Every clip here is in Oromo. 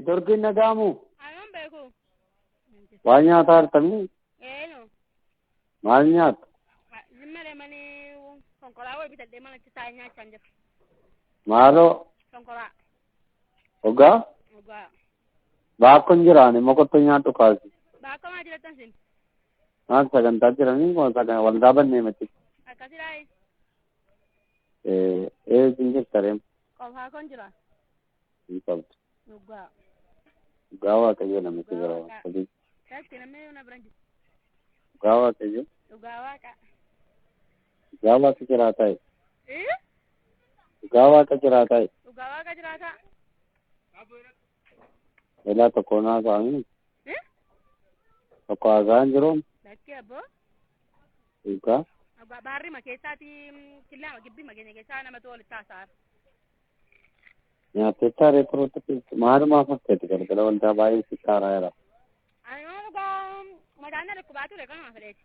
Neetworkiin dhaga'amu? Anuun beeku. Waan nyaataa hartamii? Eenu. Maal nyaata? Zimmalee manii konkolaa wayii bitadhee mana achi taa'ee nyaachaa jira. Maaloo? Konkolaa. Dhugaa? Dhugaa. Baakkoon jiraan immoo kottu nyaadhu kaasi. Baakko maa jirattan sin? Maal sagantaa jiranii waldaa bannee mati. Akkasidhaayi. Ee sin jirta reem. Qofaa kon jira. Hin qabdu. Dhugaa. Dhugaa Waaqayyo namitti jira. Lakki namni na bira hin jiru. Dhugaa Waaqayyo. Dhugaa Waaqa. Dhugaa Waaqa jiraataa. Ee? Dhugaa Waaqa jiraataa. Dhugaa Waaqa jiraataa. Ilaa tokko naa ta'anii. Ee? Tokko haasa'an jiruun. Lakki abboo. Dhugaa. Dhugaa baarrima keessaati killaama gibbii keenya keessaa namatu walitti haasa'aa. Nyaatteettaa reekurootti maalumaaf affeeti galgala waldaa baay'ee si qaaraa jira. Ani nama dhugaa mataan na dhukkubaa ture kanuma fedheeti.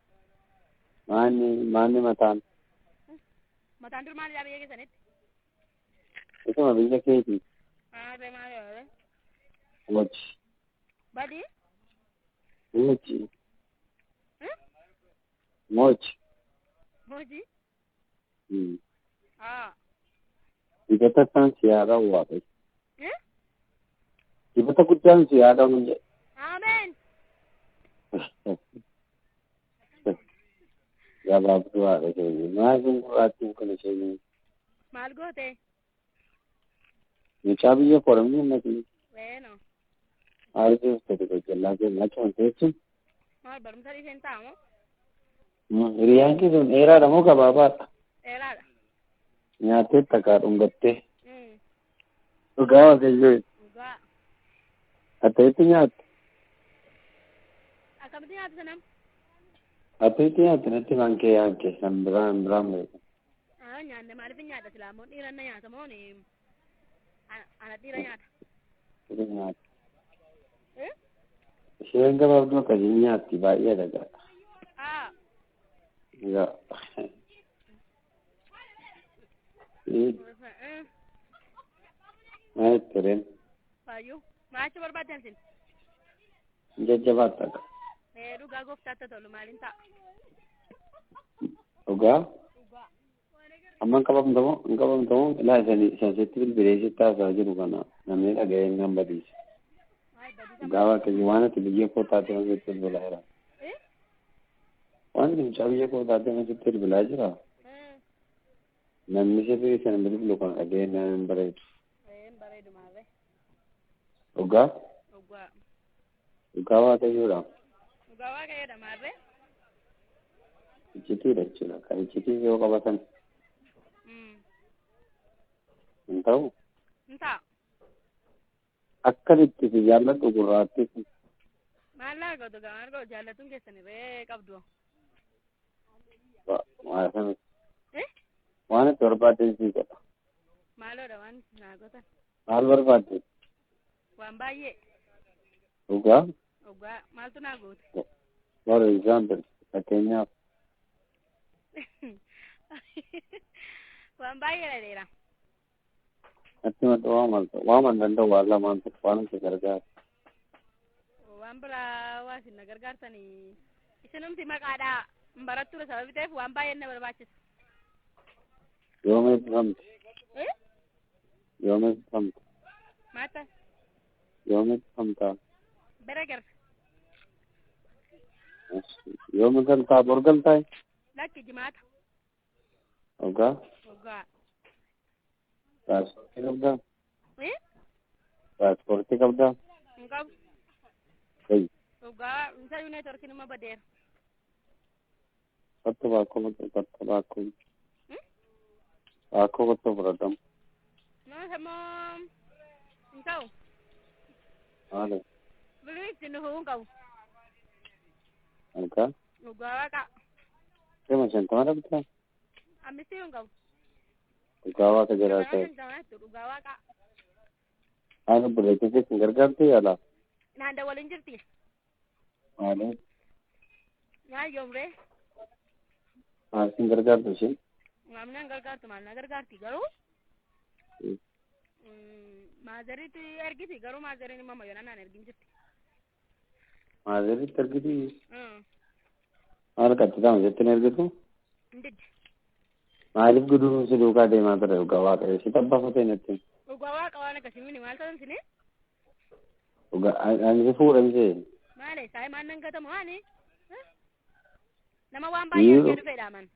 Maanni maanni mataan? Mataan dur maalidhaa biyya keessanitti? Isuma biyya keetii. Maal maal Mochi. Badii? Mochi. Mochi. Mochi? Haa. Dibata isaan si yaada'u waaqayyo. Dibata guddaan si yaada'u jedhe. Ameen. Gabaabduu haadha keenya. Maal kun gurraattiin kun isheen? Maal goote? Mucaa biyya koramni ummati. Weeno. Maal jechuudha gojjallaa keenya achuma teessu? Maal barumsa dhiiseen taa'amoo? Hiriyaan kee sun dheeraadha moo gabaabaadha? Dheeraadha. Nyaattee takkaa dhungattee. Dhugaa Waaqayyoo. Dhugaa. Atteetti nyaatte? Akkamitti nyaatu sanam? Atteetti nyaatte natti maankee yaankee san biraan biraan beeku. Haa nyaanne maaliif hin nyaadha silaa moo dhiira na nyaata moo ana dhiira nyaata? Dhiira nyaata. Isheen gabaabduu akkasii nyaatti baay'ee dhagaa. Haa. Yaa. Maal tureen? Faayyuu. Maachi barbaaddan sin? Jajjabaatti akka. Ee dhugaa gooftaatti tolu maaliin ta'a? Dhugaa? Dhugaa. Amma hin qabamtamoo? Hin qabamtamoo? Ilaa isan sitti bilbilee sitti haasa'aa jiru kana namni dhaga'ee hin hambatiisa. Dhugaa Waaqayyo waan ati biyya koo taatee sitti bilbilaa jira. Waan ati mucaa biyya koo taatee sitti bilbilaa jira. Namni sirrii sana bilbilu kan dhaga'ee nama hin bareedu. Hin bareedu maarree. Dhugaa? Dhugaa. Dhugaa Waaqayyoodha. Dhugaa Waaqayyoodha maarree. Iccitiidha jechuudha. Kan iccitii yoo qabatan. Hin ta'u? Hin ta'a. Akkamitti si jaalladhu gurraattii kun? Maal laa gootu gaa maal gootu jaallatuun keessan ree qabdu. Maal waan itti barbaadde sii godha. Maaloodha waan naa gootan? Maal barbaadde? Waan baay'ee. Dhugaa? Dhugaa maaltu naa goote? For example fakkeenyaaf. Waan baay'ee dheera. Natti madda waan danda'u waan lamaan tokko waan itti gargaaru. Waan biraa waa isin na gargaartanii isinumti maqaadhaa hin barattuudha sababi ta'eef waan baay'ee na barbaachisa. Yoom eebbifamte? Yoom eebbifamte? Maata? Yoom eebbifamta? Bira gar. Yoom galtaa? Bor galtaa? Lakki jimaata. Dhugaa? Dhugaa. Paaspoortii qabdaa? Paaspoortii qabdaa? Hin qabu. Dhugaa insayyuu neetworkiin immoo badeera. Kottu baakoo kottu baakoo. Baakoo kottu fudhatamu. Moo hin ta'u. Maali? Bilbilli ittiin dhufuu hin qabu. Dhugaa? Dhugaa Waaqa. Dhima shantama dhabdaa? Ammistii hin qabu. Dhugaa Waaqa jiraata. Dhugaa Waaqa. Maal obboleettii keessa hin gargaartu yaala? Naan dawwaliin jirti. Maali? Maal yoomree? Maal sin gargaartu isheen? Maamni hin gargaartu maal na gargaarti garuu. Maazariitti ergiti garuu maazariin immoo mayyoona naan ergin jirti. Maazariitti ergiti? Maal qaxxitaama jettiin ergitu? Hin didde. Maaliif guduruu si duukaa deemaa ture dhugaa waaqayyo si xabbafatee natti? Dhugaa waaqa waan akkasii mini maal ta'an sini? Dhugaa ani si fuudhamsee. Maali saayii maan nan gatamu haani? Nama waan baay'ee argee dhufeedha man.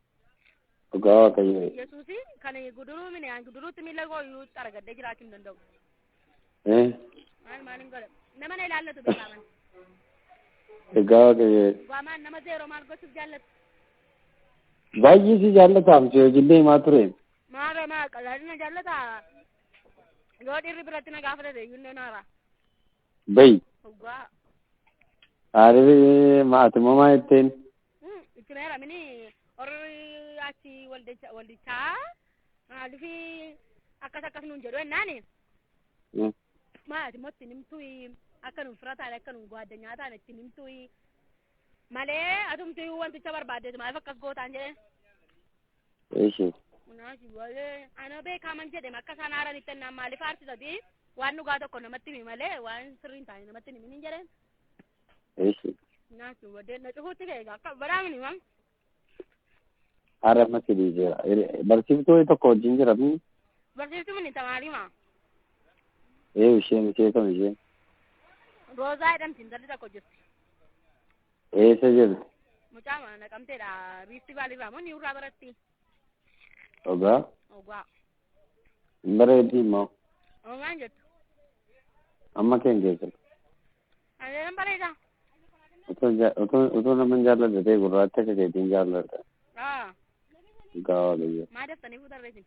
Dhugaa waaqayyo. Yesuusi kan guduruu mini ani guduruutti miila koo iyyuu xaragadhee jiraachuu hin danda'u. Maal maal hin godhe nama na ilaallatu beekaa man. Dhugaa waaqayyo. Dhugaa maal nama zeeroo maal gochuuf jaallatu? Baay'ee si jaallataam si wajjin deemaa ture. Maal maal qallaadina jaallata yoo dhiirri biratti na gaafatate iyyuu inni naara. Bayi. Dhugaa. Maaliif ati immoo maal jetteen? Itti meera mini warri achi waldichaa maaliif akkas akkas nuun jedhu ennaani. Maal ati immoo ittiin himtuu akka nuun fira taane akka nuun gwaaddanyaa taane ittiin himtuu malee atumti wanticha barbaaddeetu maaliif akkas gootaan jedheen. Eeshi. Ana beekaman jedhame akka isaan haaranitti ennaan maaliif aarsitati waan dhugaa tokko namatti himi malee waan sirrii hin taane namatti hin himin hin jedheen. Eeshi. Naasi wadee na cufuutti ka'e akka baraamini mam. Haara amma si dhiiseera. Barsiiftuu tokko wajjin jira mi? Barsiiftuu mini tamaariima. Ee isheen ishee kam isheen? Roozaa jedhamti intalli tokko jirti. Eessa jirti? Mucaa naqamteedha. Riifti baalirraa moo niwurraa baratti? Dhugaa? Dhugaa. Hin bareeddi immoo? Maal jettu? Amma keen keessa. Ani nan bareeda. Utuu nama hin jaalladha ta'e gurraacha akka keetiin jaalladha. Dhugaa waaqayyo. Maa daftanii fuutarreetin?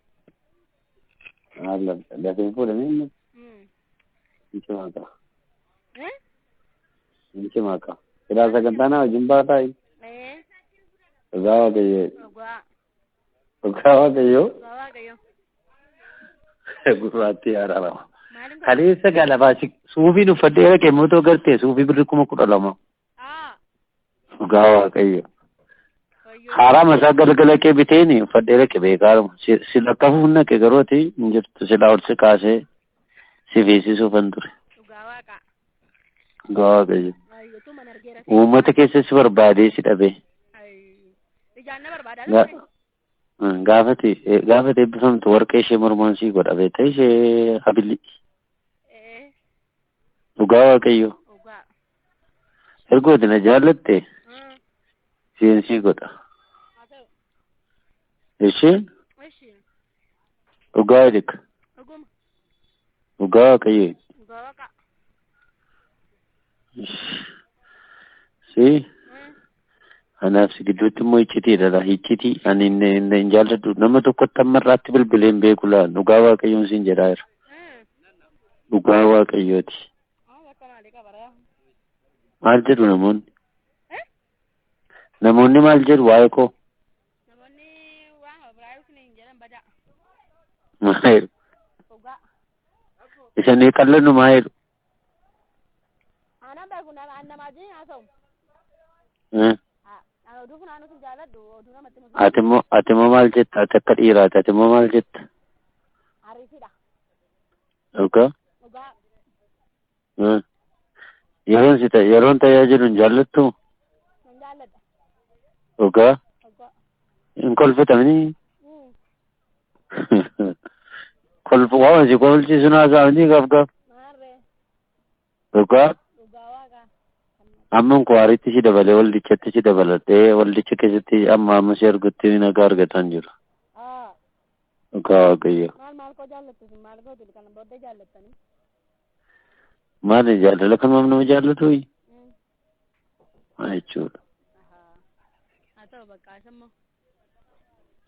Maal dafee fuudhanii inni? Inchi maqa. Inchi maqa. Silaa sagantaa naa wajjin baataayi. Dhugaa waaqayyo. Dhugaa. Dhugaa waaqayyo. Dhugaa waaqayyo. Gurraattii araarama. Kaleessa galabaa suufiin uffadhee dhaqee mootoo gartee suufii birri 12,000. Dhugaa waaqayyo. Haaraa isaa galgala kee biteeni uffadhee dhaqe beekaaruma. Si lakkafuuf naqe garuu ati hin jirtu silaa ol si kaasee si feesisuufan ture. Dhugaa waaqa. Dhugaa waaqayyo. Uummata keessa si barbaadee si dhabe. Ijaan na barbaadaa ture. Gaafate eebbifamtu warqee ishee mormaan sii godha beekta ishee habilii. Dhugaa waaqayyo. Ergooti na jaallatte isheen sii godha. Isheen? Dhugaa jedhika. Dhugaa waaqayyo. Si? Anaaf si gidduutti immoo iccitiidha laa iccitii ani hin jaalladhu nama tokkotti amma irraatti bilbilee hin beeku laa dhugaa waaqayyoon siin jedhaa jira. Dhugaa waaqayyooti. Maal jedhu namoonni? Namoonni maal jedhu waa'ee koo? Namoonni waan biraa hin jedhan badaa. Maal jedhu? Isanii qallannu maal jedhu? Aannan beeku namaa jiin haasa'u. Ati immoo maal jetta? Ati akka dhiiraati. Ati immoo maal jetta? Ariitiidha. Dhugaa? Dhugaa. Yeroon si yeroon tajaajilu hin jaallattu? Hin jaalladha. Dhugaa? Dhugaa. Hin kolfatamanii? Kolfu waan si kolfisiisu haasa'anii gaaf gaaf. Maarree. Dhugaa? Dhugaa waaqa. Amma kwaaritti si dabalee waldichatti si dabalatee waldicha keessatti amma amma si argutti nagaa argataa hin jiru. Dhugaa waaqayyo. Maal maal koo jaallattu maal gootu kana booddee jaallattanii? Maali jaalala kan nama jaallatu? Maal jechuudha? Haa ta'u bakka asammoo.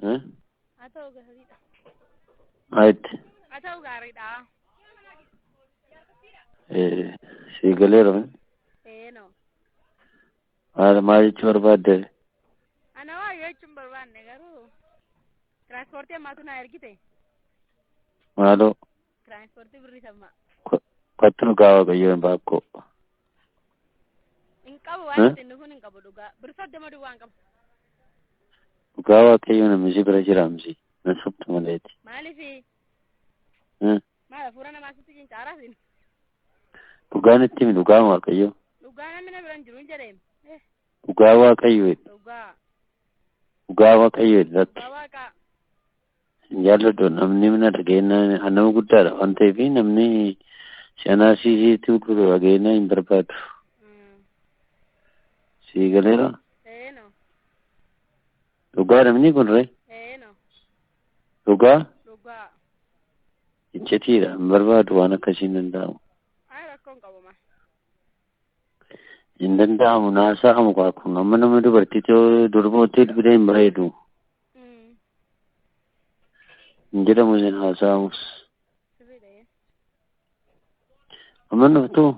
Haa ta'u gaariidha. Maal itti? Haa ta'u gaariidha. Si galeera. Eenoo. Maal maal jechuu barbaadde? Ana waa jechuun barbaanne garuu tiraanspoortii ammaatu naa ergite. Maaloo? Tiraanspoortii birrii sammaa. Kottu dhugaa waaqayyo hin baakkoo. Hin qabu waan ittiin dhufuun hin qabu dhugaa. Birri 30 duwwaa hin qabu. Dhugaa waaqayyo namni si bira jira amsi. Na sobdu maleeti. Maaliifi? Maal hafuura namaa sitti cincaaraa siin. Dhugaan itti himi dhugaa Waaqayyo. Dhugaa namni na bira hin jiru hin jedheem. Dhugaa Waaqayyo. Dhugaa. Dhugaa Waaqayyo lakki. Dhugaa Waaqaa. Hin jaalladhu namni mana dhageenyaa nama guddaadha waan ta'eef namni si'anaa siisiitti gurguru dhageenyaa hin barbaadu. Sii galeera. Eeno. Dhugaa namni kun ree. Eeno. Dhugaa. Dhugaa. Iccitiidha hin barbaadu waan akkasii hin danda'amu. Ay rakkoon qabu ma. Hin danda'amu naasa'amu kun amma nama dubartii durbootti bilbilee hin bareedu. Hin jedhamu isin haasa'amus. Sirriidha. Amma dhuftuu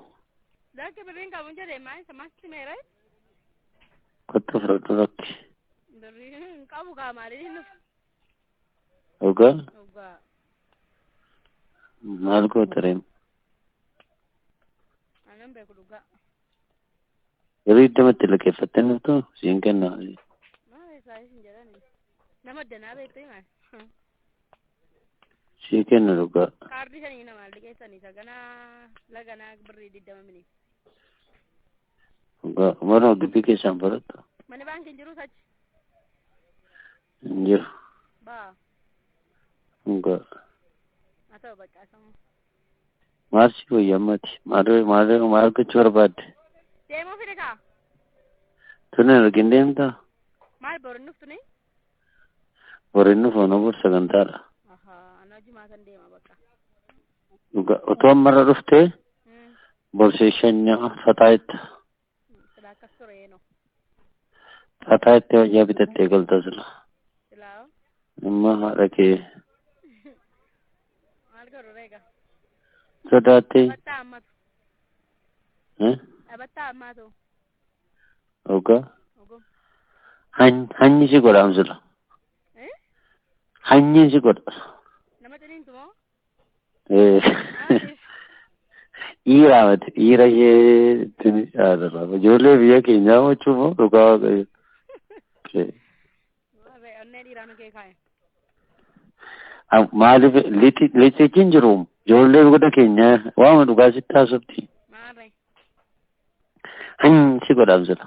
Lakki birriin qabu hin jedhee maal isa maasitti meera? kottu fudhadhu lakki. Birrii hin qabu kaa maaliif hin dhufu? Dhugaa Dhugaa. maal goota reema? Anan beeku dhugaa. Yeroo iddamatti liqeeffattee dhuftuu siin kenna. Maal isaa isin jedhani? Nama danaa beektu maal? Sii kenna dhugaa. Kaardii shanii namaa liqeessanii saganaa laganaa birrii 20 mini. Dhugaa mana gibbii keessaan barattu Mana baankii hin jirus achi. hin jiru. Baa. Dhugaa. Haa ta'u bakka asamu. Maal si wayya ammati? Maal maal maal gochuu barbaadde? Deemuu fide kaa? Tuni argin deemtaa? Maal boru hin dhuftu ni? Boriin dhufu na bor sagantaadha. Ahaa, ana jimaatan deema bakka. Dhugaa otoo ammarra dhuftee borsee shanyaa fataa itti Silaa akkas ture eenoo. fataa itti wayyaa bitattee galta sila. Silaa Amma haadha kee maal godhu reega? sodaattee Dhabattaa ammatu. Dhabattaa ammaatu. Dhugaa Ogum. hanyi si godha amsila. Hanyi si godha. Nama ciniintu moo? Dhiira miti dhiira isheetti ni caala. Ijoollee biyya keenyaa jechuun moo dhugaa Waaqayyo. Onnee dhiiraa nu kee kaa'e. Maaliif lixichi hin jiru ijoollee goda keenyaa waama dhugaa sitti haasofti. Maarree. Hanyi si godha amsila.